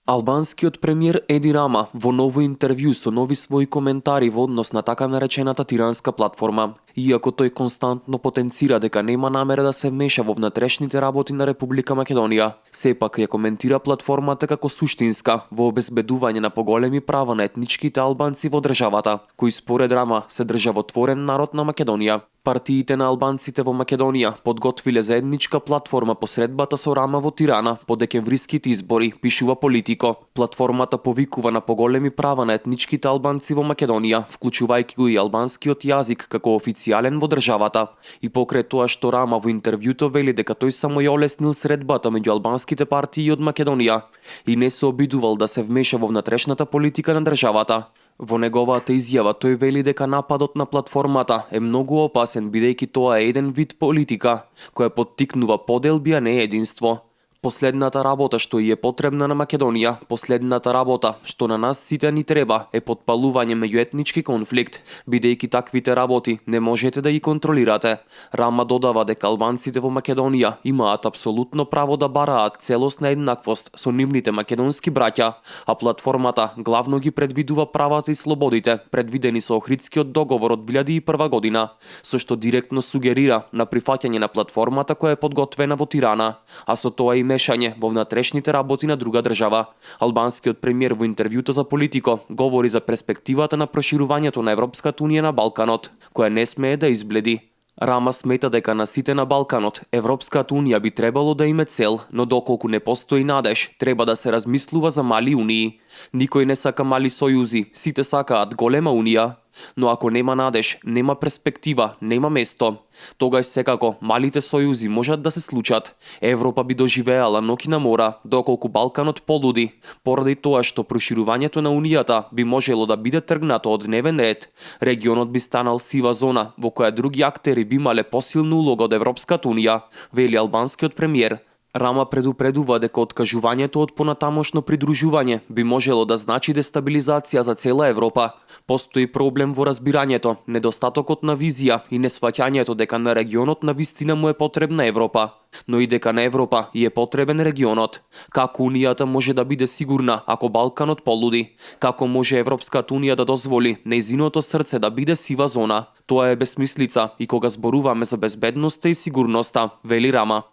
Албанскиот премиер Еди Рама во ново интервју со нови своји коментари во однос на така наречената тиранска платформа. Иако тој константно потенцира дека нема намера да се вмеша во внатрешните работи на Република Македонија, сепак ја коментира платформата како суштинска во обезбедување на поголеми права на етничките албанци во државата, кои според Рама се државотворен народ на Македонија. Партиите на албанците во Македонија подготвиле заедничка платформа по средбата со Рама во Тирана по декемвриските избори, пишува Политико. Платформата повикува на поголеми права на етничките албанци во Македонија, вклучувајќи го и албанскиот јазик како официјален во државата. И покрај тоа што Рама во интервјуто вели дека тој само ја олеснил средбата меѓу албанските партии од Македонија и не се обидувал да се вмеша во внатрешната политика на државата. Во неговата изјава тој вели дека нападот на платформата е многу опасен бидејќи тоа е еден вид политика која поттикнува поделби, а не единство. Последната работа што е потребна на Македонија, последната работа што на нас сите ни треба е потпалување меѓуетнички конфликт, бидејќи таквите работи не можете да ги контролирате. Рама додава дека албанците во Македонија имаат апсолутно право да бараат целосна еднаквост со нивните македонски браќа, а платформата главно ги предвидува правата и слободите предвидени со Охридскиот договор од 2001 година, со што директно сугерира на прифаќање на платформата која е подготвена во Тирана, а со тоа и мешање во внатрешните работи на друга држава. Албанскиот премиер во интервјуто за Политико говори за перспективата на проширувањето на Европската унија на Балканот, која не смее да избледи. Рама смета дека на сите на Балканот Европската унија би требало да име цел, но доколку не постои надеж, треба да се размислува за мали унии. Никој не сака мали сојузи, сите сакаат голема унија. Но ако нема надеж, нема перспектива, нема место, тогаш секако малите сојузи можат да се случат. Европа би доживеала ноќ на мора, доколку Балканот полуди, поради тоа што проширувањето на унијата би можело да биде тргнато од дневен ред. Регионот би станал сива зона во која други актери би имале посилна улога од Европската унија, вели албанскиот премиер. Рама предупредува дека откажувањето од понатамошно придружување би можело да значи дестабилизација за цела Европа. Постои проблем во разбирањето, недостатокот на визија и несваќањето дека на регионот навистина му е потребна Европа, но и дека на Европа и е потребен регионот. Како унијата може да биде сигурна ако Балканот полуди? Како може Европската унија да дозволи нејзиното срце да биде сива зона? Тоа е бесмислица и кога зборуваме за безбедноста и сигурноста, вели Рама.